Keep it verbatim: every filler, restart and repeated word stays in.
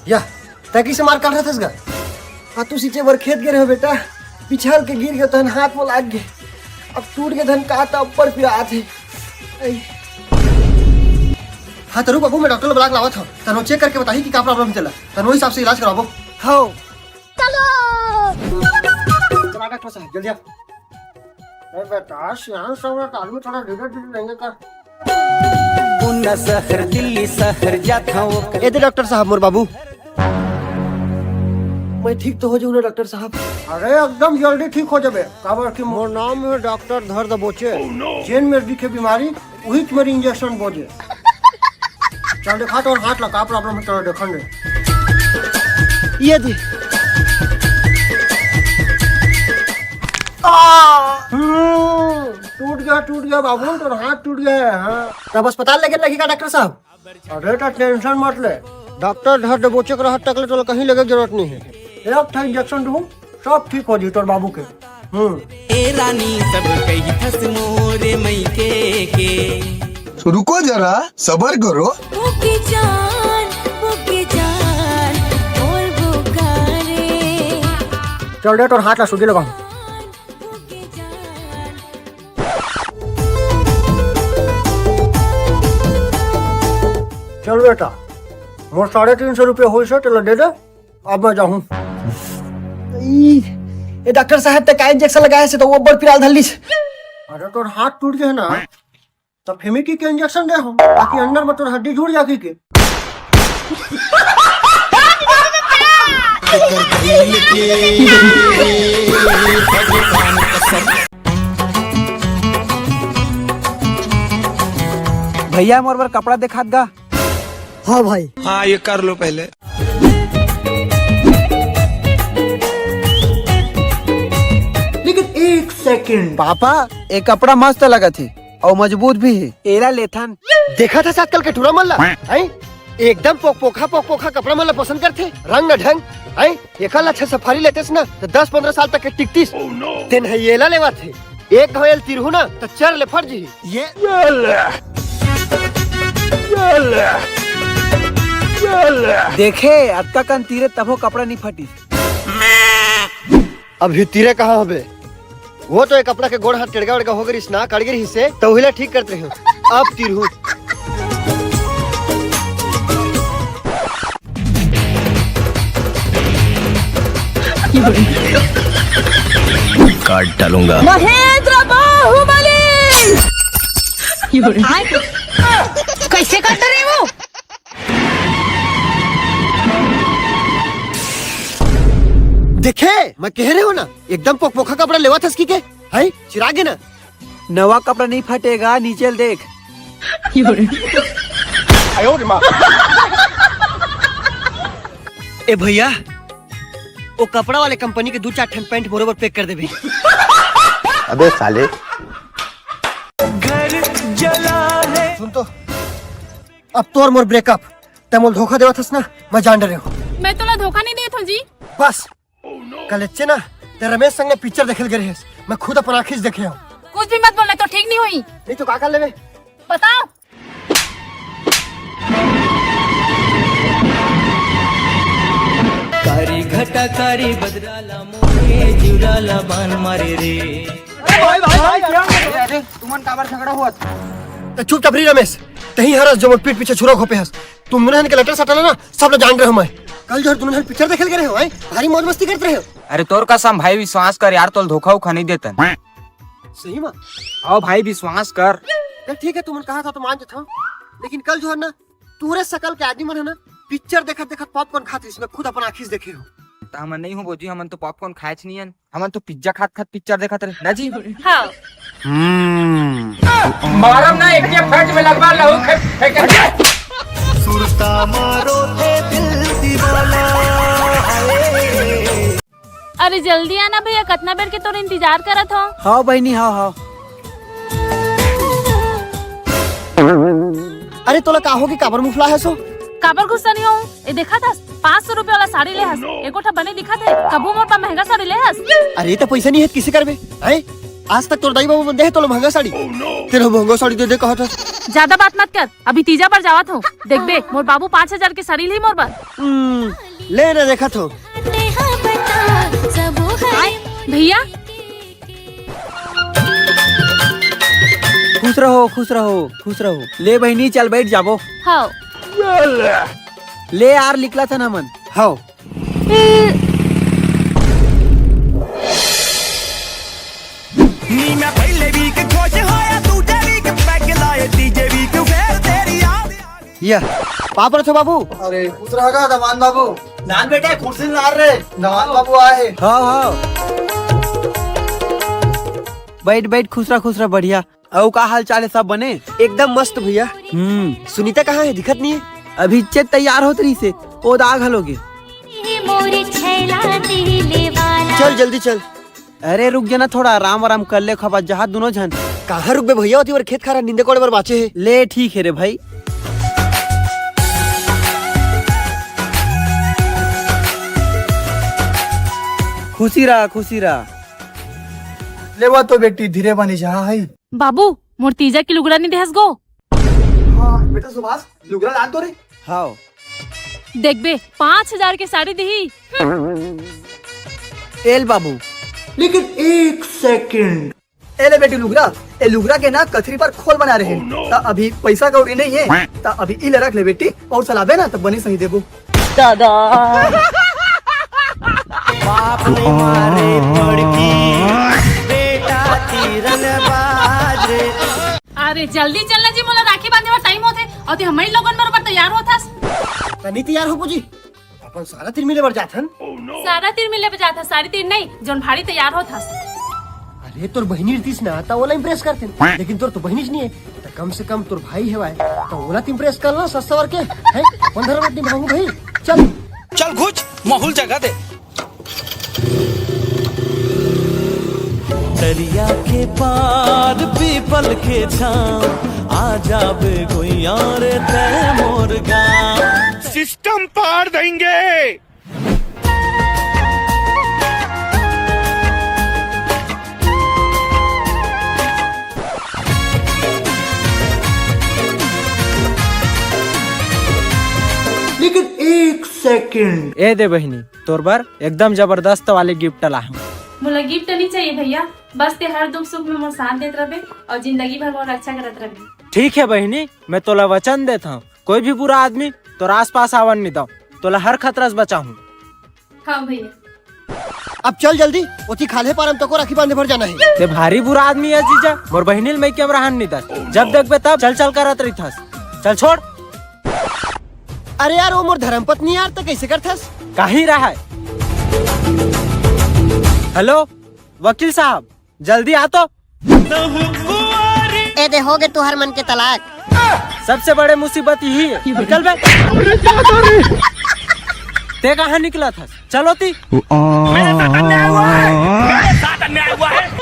या, तैं कइसे मार काट रहा थस गा? हाँ, तू सींचे बर खेत गे रहे बेटा, पिछल के गिर गे तहन हाथ में लाग गे। अब टूट गे तहन का त अब्बड़ पीरा आथे। ऐ। हाँ, त रुक बाबू, मैं डॉक्टर ला बुला के लावत हूँ। तहन वो चेक करके बताही कि का प्रॉब्लम हे तेला। तहन वो हिसाब से इलाज कराबो। हाँ। चलो। चला डॉक्टर साहब, जल्दी आ। ए बेटा, सियान सब आदमी थोड़ा धीरे धीरे लेंगे का? पुणे शहर, दिल्ली शहर जात हूँ। ए दे डॉक्टर साहब, मोर बाबू। मैं ठीक तो हो जाऊँ ना डॉक्टर साहब? अरे एकदम जल्दी ठीक हो जाबे, काबर कि मोर नाम है डॉक्टर धर दबोचे। जेन मेर दिखे बीमारी, उही मेर इंजेक्शन बोजे। चल देखा तोर हाथ ला का प्रॉब्लम है, चलो देखन दे। ये दे। आ! हम्म, टूट गया, टूट गया बाबू, तोर हाथ टूट गया है, हाँ। तब अस्पताल लेके लगी का डॉक्टर साहब? अरे तो टेंशन मत ले, डॉक्टर धर दबोचे के रहत तक ले तोला कहीं लेके जरूरत नहीं है। एक ठा इंजेक्शन दूँ, सब ठीक हो जी तोर बाबू के। हम्म। ए रानी सब कही थस मोरे मइके के। तो रुको जरा, सबर करो। ओके जान, ओके जान, और वो गाने। चल रे, तोर हाथ ला सूजी लगा। ओके जान। चल बेटा, मोर साढ़े तीन सौ रुपये होइस हे, तेला दे दे। अब मैं जाहूँ। ई, ए डॉक्टर साहब, तैं का इंजेक्शन लगाए से तो वो अब्बड़ पिराल धर लीस। अरे तोर हाथ टूट गया ना, तो फेमिकी के इंजेक्शन दे हूँ, ताकि अंदर में तोर हड्डी जुड़ जाके के। भैया, मोर बर कपड़ा देखात गा। हाँ भाई। हाँ, ये कर लो पहले। लेकिन एक सेकंड। पापा, ये कपड़ा मस्त लगत हे अउ मजबूत भी हे। एला लेथन। देखा थस आजकल के टूरा मन ला, हैं? एकदम पोकपोखा, पोकपोखा कपड़ा मन ला पसंद करथे, रंग न ढंग, हैं? एकर ला अच्छा सफारी लेतेस ना, तो दस पंद्रह साल तक के टिकतिस। तेन ह येला लेवत हे, एक घाव एला तिरहू ना, त चर ले फट जिही। ये देखे, अतका कन तीरे तभो कपड़ा नहीं फटिस। अभी तीरे कहाँ हबे? वो तो एक कपड़ा के गोड़ हाथ टेड़गा वेड़गा हो गे रिहिस ना, कड़ गे रिहिस हे, त उहिला ठीक करत रहे हो। अब तिरहू। काट डालूंगा। महेंद्र बाहुबली। कैसे करता रे वो? देखे, मैं कहे रहे हो ना, एकदम पोकपोखा कपड़ा लेवत हस कि के, हैं? चिरागे ना। नवा कपड़ा नहीं फटेगा, नीचे देख। ए भैया, वो कपड़ा वाले कंपनी के दू चार ठन पैंट बरोबर पैक कर देबे। अबे साले। सुन तो, अब तोर मोर ब्रेकअप, तैं मोला धोखा देवत हस ना, मैं जान डरे हूँ। मैं तोला धोखा नहीं देत हूँ जी। बस, कलेच्चे ना, तैं रमेश संग में पिक्चर देखे ल गे रहेस, मैं खुद अपन आँखी से देखे हूँ। कुछ भी मत बोल, नहीं तो ठीक नहीं होही। नहीं तो का कर लेबे? बताओ। कारी घटा कारी बदरा ला मोरे जुरा ला बान मारे रे। अरे भाई, भाई, भाई, क्या? अरे, अरे, तुमन काबर झगड़ा होवत? त चुपचाप रही रमेश, तहीं हरस जो मोर पीठ पीछे छुरा घोपे हस। तुम दुनों के लटर सटल ना, सब लोग जान रहे हो मैं। कल जो है तुम लोग पिक्चर देखे ल गे रहे हो, हैं? भारी मौज मस्ती करत रहे हो। अरे तोर कसम भाई, विश्वास कर यार, तोल धोखा उखा नहीं देतन। सही में? हाँ भाई, विश्वास कर। चल ठीक है, तुमन कहा था तो मान जाता हूँ, लेकिन कल जो है ना, तोरे सकल के आदमी मन है ना, पिक्चर देखत देखत पॉपकॉर्न खात रहिस, मैं खुद अपन आँखी से देखे हूँ। त हमन नहीं हो बोजी, हमन तो पॉपकॉर्न खाएच नहीं हन, हमन तो पिज्जा खात खात पिक्चर देखत रहे ना जी। हाँ। हम्म। मारम ना, एक के फट में लगवा लहू खे-, फेंके। सुरता मारो थे दिल दीवाना। अरे जल्दी आना भैया, कतना बेर के तोर इंतजार करत हो। हाँ बहिनी, हाँ, हाँ। अरे तोला का होगे, काबर मुफला हस ओ? काबर गुस्सा नहीं हो? ए देखा था, पाँच सौ रुपया वाला साड़ी ले हस, एको ठा बने दिखा थे, कभू मोर पा महंगा साड़ी ले हस। अरे त पैसा नहीं है, किसे करबे? हैं? आज तक तोर दाई बाबू मन दे हे तोला महंगा साड़ी। तेरा महंगा साड़ी दे दे कहा था। ज्यादा बात मत कर, अभी तीजा बर जावत हूँ। देखबे, मोर बाबू पाँच हजार के साड़ी ली मोर बर। हम्म, ले ना, देखत हो। भैया। खुश रहो, खुश रहो, खुश रहो। ले बहिनी, चल बैठ जाबो। हाँ। ले यार, निकला था ना मन। हाँ। नी मैं पहले वीक खुश होया, दूजे वीक पैग लाए, तीजे वीक फेर तेरी याद आ गई। या, पाँव परत हों बाबू। अरे, खुश रहा गा दमान बाबू। नान बेटा, कुर्सी नार रे, दमान बाबू आए। हाँ, हाँ। बैठ, बैठ, खुश रहा, खुश रहा, बढ़िया। अउ का हाल चाल हे, सब बने? एकदम मस्त भैया। हम्म। सुनीता कहाँ हे, दिखत नहीं हे? अभी चेत तैयार होत रहिसे, ओ दाग हलो गे। चल जल्दी चल। अरे रुक जाना, थोड़ा आराम आराम कर ले, खबा जहाँ दोनों झन। कहाँ रुकबे भैया, ओती बर खेत खार नींदे कोड़े बर बाचे हे। ले ठीक हे रे भाई। खुशी रहा, खुशी रहा। लेवा तो बेटी, धीरे बनी जहाँ है। बाबू, मोर तीजा के लुगरा नी देहस गो। हाँ, बेटा सुभाष, लुगरा लान तो रे। हाव। देखबे, पाँच हजार के साड़ी दिही। एल बाबू। लेकिन एक सेकंड। ए ले बेटी लुगरा, ए लुगरा के ना कथरी पर खोल बना रहे। त अभी पैसा कौड़ी नहीं है, त अभी ई ले रख ले बेटी, और सलाबे ना त बने सही देबो। दादा। बाप नहीं मारे बड़की, बेटा तीरंदाज रे। अरे जल्दी चल ना जी, मोला राखी बांधे बर टाइम होथे, अउ ते हमई लोगन बरोबर तैयार होथस। त नहीं तैयार होबो जी, अपन सारा तीर मिले बर जाथन। सारा तीर मिले बर जाथस, सारी तीर नहीं, जोन भारी तैयार होथस। अरे तोर बहिनी रतिस ना, त ओला इम्प्रेस करथन, लेकिन तोर तो बहिनी नहीं है, त कम से कम तोर भाई हेवय, त ओला त इम्प्रेस कर ला, सस सवर के, हैं? अपन धर्म निभाहूं भाई, चल। चल घुच, माहौल जगा दे। दरिया के पार पीपल के छाँव, आ जाबे गुइया रे तै मोर गाँव। सिस्टम पार देंगे। लेकिन एक सेकंड। ए दे बहिनी, तोर बर एकदम जबरदस्त वाले गिफ्ट लाहूं। मोला गिफ्ट नहीं चाहिए भैया, बस ते हर दुख सुख में मोर साथ देत रहे और जिंदगी भर मोर रक्षा करत रहे। ठीक है बहिनी, मैं तोला वचन देत हूँ, कोई भी बुरा आदमी तोर आसपास आवन नहीं दो, तोला हर खतरा से बचाहूँ। हाँ भैया। अब चल जल्दी, ओती खाल्हे पार म तको राखी बांधे बर जाना है। ते भारी बुरा आदमी है जीजा, मोर बहिनी ल मइके म रहन नहीं दस। जब देखबे तब चल चल करत रहिथस। चल छोड़। अरे यार, वो मोर धर्म पत्नी यार, त कैसे करथस? काही रहा है। हेलो, वकील साहब, जल्दी आ तो। ए दे, हो गे तुहर मन के तलाक। सबसे बड़े मुसीबत यही है। निकल बे। ते कहाँ निकला था? चलो ती। मेरे साथ अन्याय हुआ है। मेरे साथ अन्याय हुआ है।